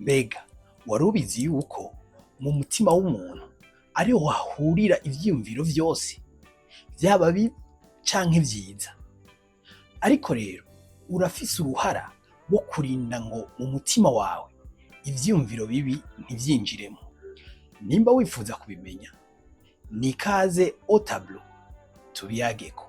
Mbega wari ubizi yuko mu mutima w'umuntu ariho hahurira ivyiyumviro vyose, vyaba bibi canke vyiza? Ariko rero urafise uruhara rwo kurinda ngo mu mutima wawe ivyiyumviro bibi ntivyinjiremo. Nimba wifuza kubimenya, nikaze au tableau tubiyageko.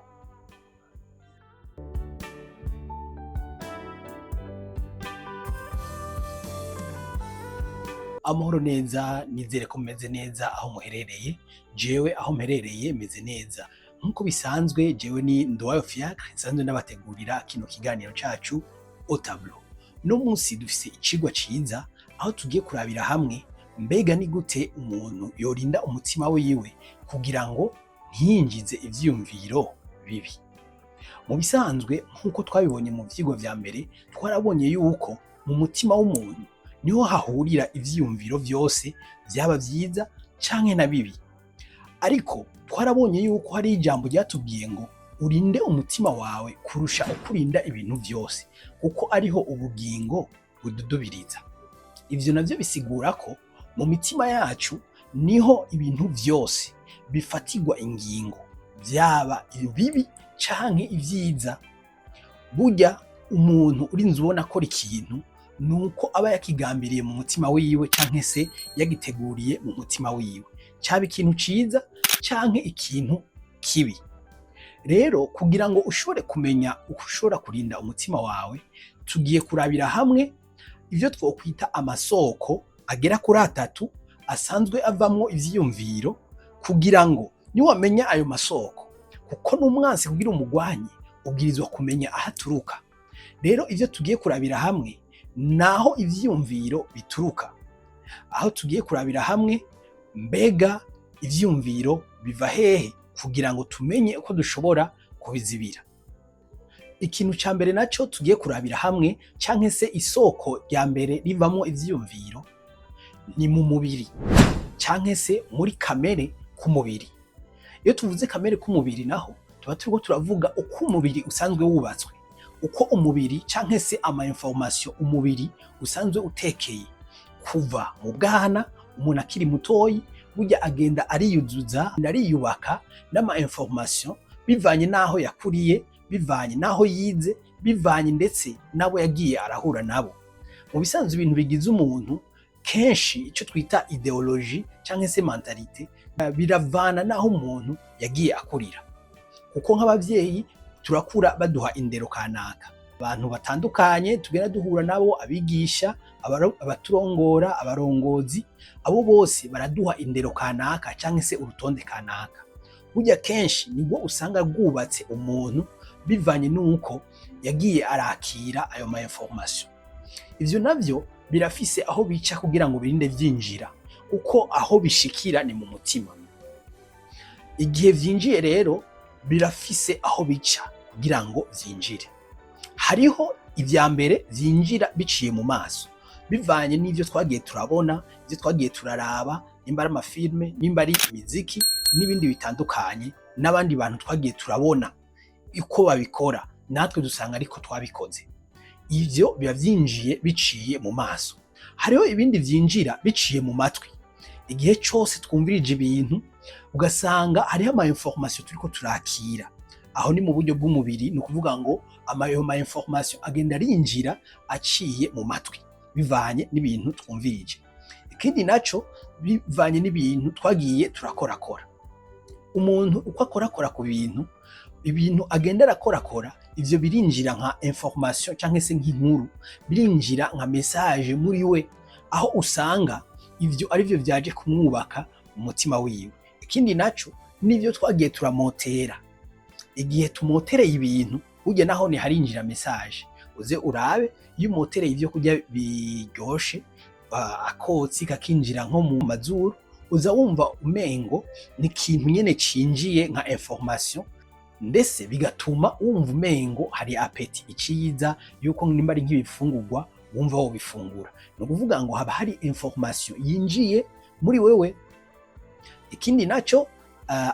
Amahoro neza, nizere ko mumeze neza aho muherereye. Jewe aho mperereye meze neza. Nk'uko bisanzwe, jewe ni Nduwayo Fiacre, nsanzwe ndabategurira kino kiganiro cacu au tableau. Uno munsi dufise icigwa ciza aho tugiye kurabira hamwe mbega ni gute umuntu yorinda umutima wiwe kugira ngo ntiyinjize ivyiyumviro bibi. Mu bisanzwe, nk'uko twabibonye mu vyigwa vya mbere, twarabonye yuko mu mutima w'umuntu niho hahurira ivyiyumviro vyose, vyaba vyiza canke na bibi. Ariko twarabonye yuko hari ijambo ryatubwiye ngo urinde umutima wawe kurusha uko urinda ibintu vyose, kuko ariho ubugingo bududubiriza. Ivyo navyo bisigura ko mu mitima yacu niho ibintu vyose bifatirwa ingingo, vyaba ibibi canke ivyiza. Burya umuntu urinze ubona akora ikintu nuko aba yakigambiriye mu mutima wiwe canke se yagiteguriye mu mutima wiwe, caba ikintu ciza canke ikintu kibi. Rero kugira ngo ushobore kumenya uko ushobora kurinda umutima wawe, tugiye kurabira hamwe ivyo twokwita amasoko agera kuri atatu asanzwe avamwo ivyiyumviro, kugira ngo niwamenya ayo masoko, kuko n'umwansi kugira umugwanye ubwirizwa kumenya aho aturuka. Rero ivyo tugiye kurabira hamwe naho ivyiyumviro bituruka, aho tugiye kurabira hamwe mbega ivyiyumviro biva hehe, kugira ngo tumenye uko dushobora kubizibira. Ikintu ca mbere naco tugiye kurabira hamwe, canke se isoko rya mbere rivamwo ivyiyumviro, ni mu mubiri canke se muri kamere k'umubiri. Iyo tuvuze kamere k'umubiri naho tuba turiko turavuga uko umubiri usanzwe wubatswe, uko umubiri canke se ama information umubiri usanzwe utekeye kuva mu bwana. Umuntu akiri mutoyi burya agenda ariyuzuza, ariyubaka n'ama information bivanye n'aho yakuriye, bivanye n'aho yize, bivanye ndetse n'abo yagiye arahura nabo. Mu bisanzwe, ibintu bigize umuntu kenshi, ico twita idéologie canke se mentalité, biravana n'aho umuntu yagiye akurira, kuko nk'abavyeyi turakura baduha indero kanaka, abantu batandukanye tugenda duhura nabo, abigisha, abaturongora, abarongozi, abo bose baraduha indero kanaka canke se urutonde kanaka. Burya kenshi nibwo usanga rwubatse umuntu bivanye n'uko yagiye arakira ayo ma information. Ivyo navyo birafise aho bica kugira ngo birinde vyinjira, kuko aho bishikira ni mu mutima. Igihe vyinjiye rero birafise aho bica kugira ngo vyinjire. Hariho ivya mbere vyinjira biciye mu maso, bivanye n'ivyo twagiye turabona, ivyo twagiye turaraba, nimba ari amafilme, nimba ari imiziki n'ibindi bitandukanye, n'abandi bantu twagiye turabona uko babikora, natwe dusanga ariko twabikoze. Ivyo biba vyinjiye biciye mu maso. Hariho ibindi vyinjira biciye mu matwi. Igihe cose twumvirije ibintu, ugasanga hariho ama information turiko turakira. Aho ni mu buryo bw'umubiri, ni ukuvuga ngo ayo ma information agenda arinjira aciye mu matwi bivanye n'ibintu twumvirije. Ikindi naco, bivanye n'ibintu twagiye turakorakora. Umuntu uko akorakora ku bintu, ibintu agenda arakorakora, ivyo birinjira nka information canke se nk'inkuru, birinjira nka message muri we, aho usanga ivyo arivyo vyaje kumwubaka mu mutima wiwe. Ikindi naco, nivyo twagiye turamotera. Igihe tumotereye ibintu, burya naho ni harinjira message. Uze urabe, iyo umotereye ivyo kurya biryoshe, akotsi kakinjira nko mu mazuru, uza wumva umengo ni ikintu nyene cinjiye nka information, ndetse bigatuma wumva umengo hari appétit iciza yuko nimba ari nk'ibifungurwa wumva wobifungura. Ni ukuvuga ngo haba hari information yinjiye muri wewe. Ikindi naco,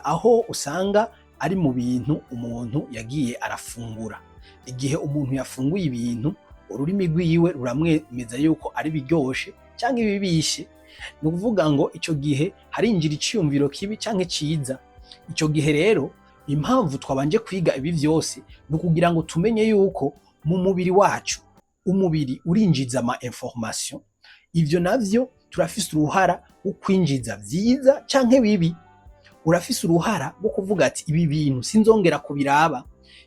aho usanga ari mu bintu umuntu yagiye arafungura. Igihe umuntu yafunguye ibintu, Ururimi rwiwe ruramwemeza yuko ari biryoshe canke ibibishe. Ni ukuvuga ngo ico gihe harinjira iciyumviro kibi canke ciza. Ico gihe rero, impamvu twabanje kwiga ibi vyose ni ukugira ngo tumenye yuko mu mubiri wacu, umubiri urinjiza ama information. Ivyo navyo turafise uruhara rwo kwinjiza vyiza canke bibi. Urafise uruhara rwo kuvuga ati: "Ibi bintu sinzongera kubiraba,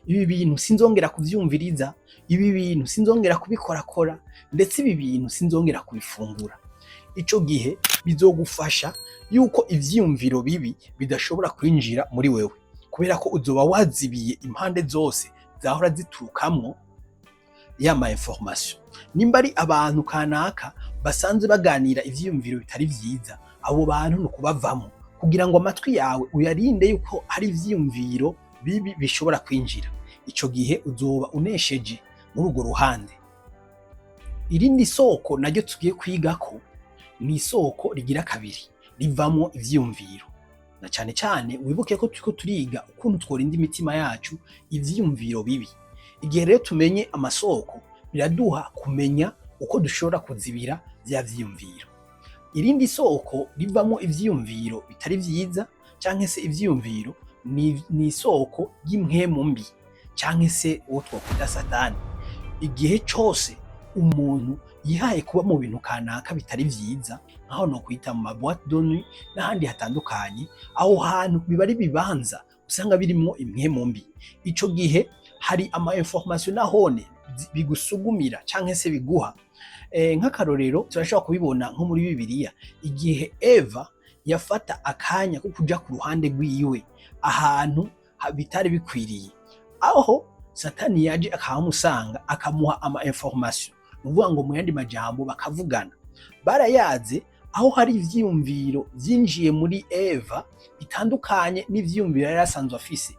ibi bintu sinzongera kuvyumviriza, ibi bintu sinzongera kubikorakora, ndetse ibi bintu sinzongera kubifungura." Ico gihe bizogufasha yuko ivyiyumviro bibi bidashobora kwinjira muri wewe, kubera ko uzoba wazibiye impande zose zahora ziturukamwo ya ma information. Nimba ari abantu kanaka basanzwe baganira ivyiyumviro bitari vyiza, abo bantu ni ukubavamo, kugira ngo amatwi yawe uyarinde yuko hari ivyiyumviro bibi bishobora kwinjira. Ico gihe uzoba unesheje muri urwo ruhande. Irindi soko naryo tugiye kwigako ni isoko rigira kabiri rivamwo ivyiyumviro. Na cane cane wibuke ko turiko turiga ukuntu tworinda imitima yacu ivyiyumviro bibi. Igihe rero tumenye amasoko, biraduha kumenya uko dushobora kuzibira vya vyiyumviro. Irindi soko rivamwo ivyiyumviro bitari vyiza canke se ivyiyumviro ni isoko ry'impwemu mbi, canke se uwo twokwita Satani. Igihe cose umuntu yihaye kuba mu bintu kanaka bitari vyiza, nkaho nokwita mu ma boîte de nuit n'ahandi hatandukanye, aho hantu biba ari ibibanza usanga birimwo impwemu mbi. Ico gihe hari ama information nahone bigusugumira canke se biguha. Nk'akarorero, turashobora kubibona nko muri Bibiliya, igihe Eva yafata akanya ko kuja ku ruhande rwiwe ahantu bitari bikwiriye, aho Satani yaje akahamusanga, akamuha ama information. Ni ukuvuga ngo, mu yandi majambo, bakavugana, barayaze, aho hari ivyiyumviro vyinjiye muri Eva bitandukanye n'ivyiyumviro yari asanzwe afise,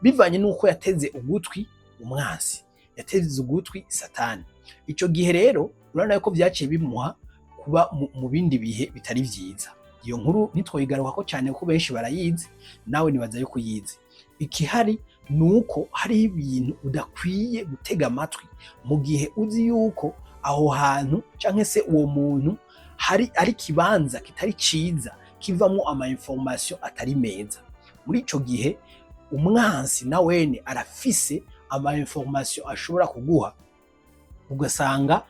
bivanye n'uko yateze ugutwi umwansi, yateze ugutwi Satani. Ico gihe rero urabona ko vyaciye bimuha kuba mu bindi bihe bitari vyiza. Iyo nkuru ntitwoyigarukako cyane kuko benshi barayizi, nawe nibaza yuko uyizi. Ikihari ni uko hariho ibintu udakwiye gutega amatwi mu gihe uzi yuko aho hantu canke se uwo muntu hari ari ikibanza kitari ciza kivamwo ama information atari meza. Muri ico gihe umwansi na wene arafise ama information ashobora kuguha, ugasanga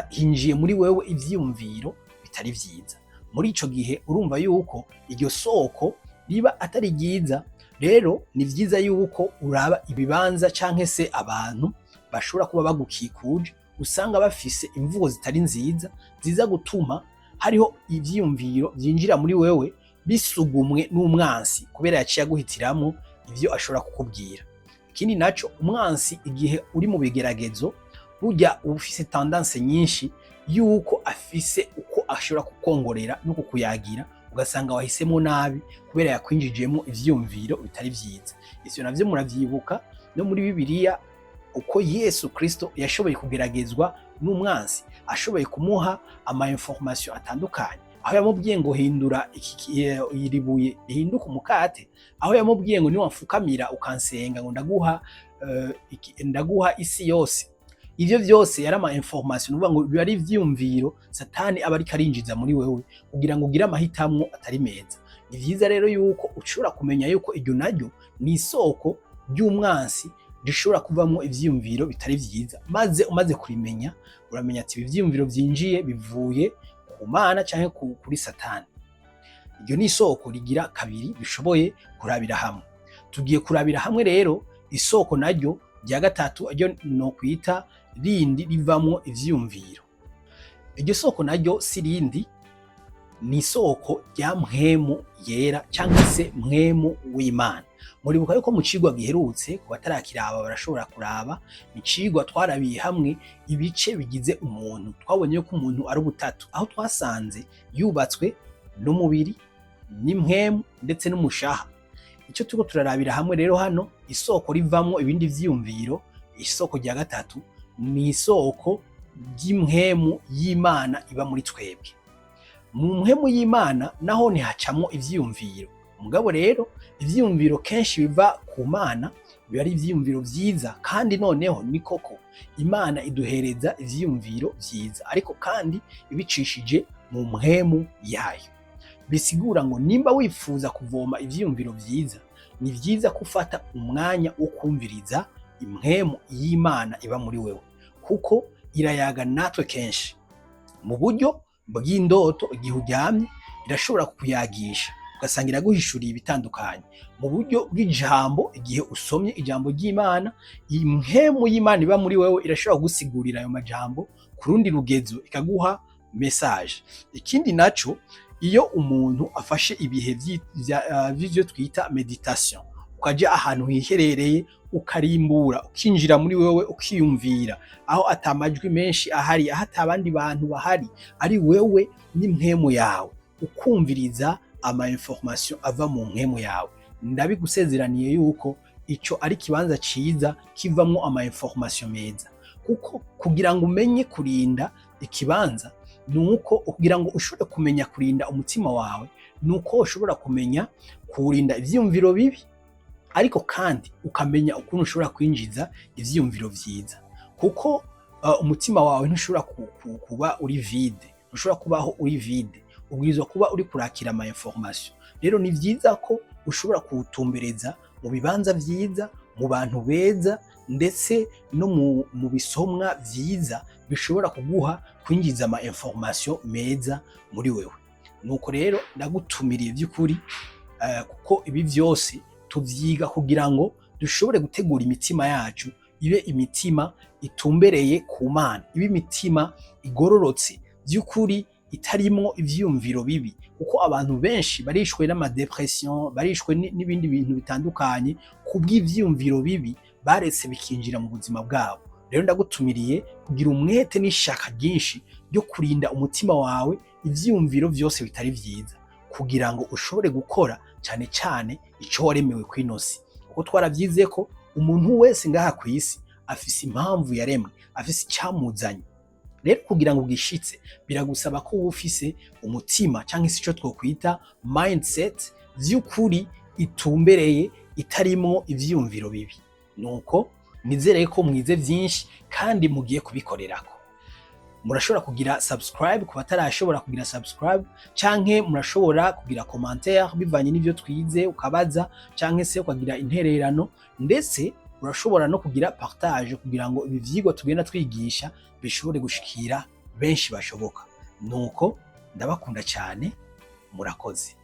hinjiye muri wewe ivyiyumviro bitari vyiza. Muri ico gihe urumva yuko iryo soko riba atari ryiza. Rero ni vyiza yuko uraba ibibanza canke se abantu bashobora kuba bagukikuje, usanga bafise imvugo zitari nziza, ziza gutuma hariho ivyiyumviro vyinjira muri wewe bisugumwe n'umwansi, kubera yaciye aguhitiramwo ivyo ashobora kukubwira. Ikindi naco, umwansi igihe uri mu bigeragezo, burya uba ufise tendance nyinshi yuko afise uko ashobora kukongorera no kukuyagira, ugasanga wahisemo nabi kubera yakwinjijemo ivyiyumviro bitari vyiza. Ivyo navyo muravyibuka no muri Bibiliya, uko Yesu Kristo yashoboye kugeragezwa n'umwansi, ashoboye kumuha ama information atandukanye, aho yamubwiye ngo: "Hindura iri buye rihinduke umukate", aho yamubwiye ngo: "Niwamfukamira ukansenga, ngo ndaguha ndaguha isi yose." Ivyo vyose yari ama information, nukuvuga ngo biba ari ivyiyumviro Satani aba ariko arinjiza muri wewe kugira ngo ugire amahitamwo atari meza. Ni vyiza rero yuko ushobora kumenya yuko iryo naryo ni isoko ry'umwansi rishobora kuvamwo ivyiyumviro bitari vyiza, maze umaze kurimenya uramenya ati: "Ibi vyiyumviro vyinjiye bivuye ku Mana canke kuri Satani." Iryo ni isoko rigira kabiri dushoboye kurabira hamwe. Tugiye kurabira hamwe rero isoko naryo rya gatatu, ryo nokwita rindi rivamwo ivyiyumviro. Iryo soko naryo si rindi, ni isoko rya Mpwemu Yera canke se Mpwemu w'Imana. Muribuka yuko mu cigwa giherutse, ku batarakiraba barashobora kuraba, ni icigwa twarabiye hamwe ibice bigize umuntu. Twabonye yuko umuntu ari ubutatu, aho twasanze yubatswe n'umubiri, n'impwemu, ndetse n'umushaha. Ico turiko turarabira hamwe rero hano, isoko rivamwo ibindi vyiyumviro, isoko rya gatatu, ni isoko ry'impwemu y'Imana iba muri twebwe. Mu mpwemu y'Imana naho ntihacamwo ivyiyumviro, mugabo rero ivyiyumviro kenshi biva ku Mana. Biba ari ivyiyumviro vyiza. Kandi noneho ni koko Imana iduhereza ivyiyumviro vyiza, ariko kandi ibicishije mu mpwemu yayo. Bisigura ngo nimba wifuza kuvoma ivyiyumviro vyiza, ni vyiza ko ufata umwanya wo kumviriza impwemu y'Imana iba muri wewe, kuko irayaga natwe kenshi mu buryo bw'indoto. Igihe uryamye irashobora kukuyagisha, ugasanga iraguhishuriye ibitandukanye mu buryo bw'ijambo. Igihe usomye ijambo ry'Imana, impwemu y'Imana iba muri wewe irashobora kugusigurira ayo majambo ku rundi rugezo, ikaguha message. Ikindi naco, iyo umuntu afashe ibihe vy'ivyo twita méditation, ukaja ahantu hiherereye, ukarimbura, ukinjira muri wewe, ukiyumvira aho ata majwi menshi ahari, aho ata abandi bantu bahari, ari wewe n'impwemu yawe, ukumviriza ama information ava mu mpwemu yawe, ndabigusezeraniye yuko ico ari ikibanza ciza kivamwo ama information meza. Kuko kugira ngo umenye kurinda ikibanza, nuko kugira ngo ushobore kumenya kurinda umutima wawe, nuko ushobora kumenya kuwurinda ivyiyumviro bibi, ariko kandi ukamenya ukuntu ushobora kwinjiza ivyiyumviro vyiza, kuko umutima wawe ntushobora kuba uri vide, ntushobora kubaho uri vide. Ubwirizwa kuba uri kurakira ama information. Rero ni vyiza ko ushobora kuwutumbereza mu bibanza vyiza, mu bantu beza, ndetse no mu bisomwa vyiza bishobora kuguha kwinjiza ama information meza muri wewe. Nuko rero ndagutumiriye vy'ukuri, kuko ibi vyose tuvyiga kugira ngo dushobore gutegura imitima yacu, ibe imitima itumbereye ku Mana, ibe imitima igororotse vy'ukuri, itarimwo ivyiyumviro bibi, kuko abantu benshi barishwe n'ama dépression, barishwe n'ibindi bintu bitandukanye kubw'ivyiyumviro bibi baretse bikinjira mu buzima bwabo. Rero ndagutumiriye kugira umwete n'ishaka ryinshi ryo kurinda umutima wawe ivyiyumviro vyose bitari vyiza, kugira ngo ushobore gukora cane cane ico waremewe kw'ino si, kuko twaravyize ko umuntu wese ngaha kw'isi afise impamvu yaremwe, afise icamuzanye. Rero kugira ngo ugishitse, biragusaba ko uba ufise umutima canke se ico twokwita mindset vy'ukuri itumbereye, itarimwo ivyiyumviro bibi. Nuko nizere ko mwize vyinshi kandi mugiye kubikorerako. Murashobora kugira subscribe ku batarashobora kugira subscribe, canke murashobora kugira commentaire bivanye n'ivyo twize, ukabaza canke se ukagira intererano, ndetse urashobora no kugira partage kugira ngo ibi vyigwa tugenda twigisha bishobore gushikira benshi bashoboka. Nuko ndabakunda cyane, murakoze.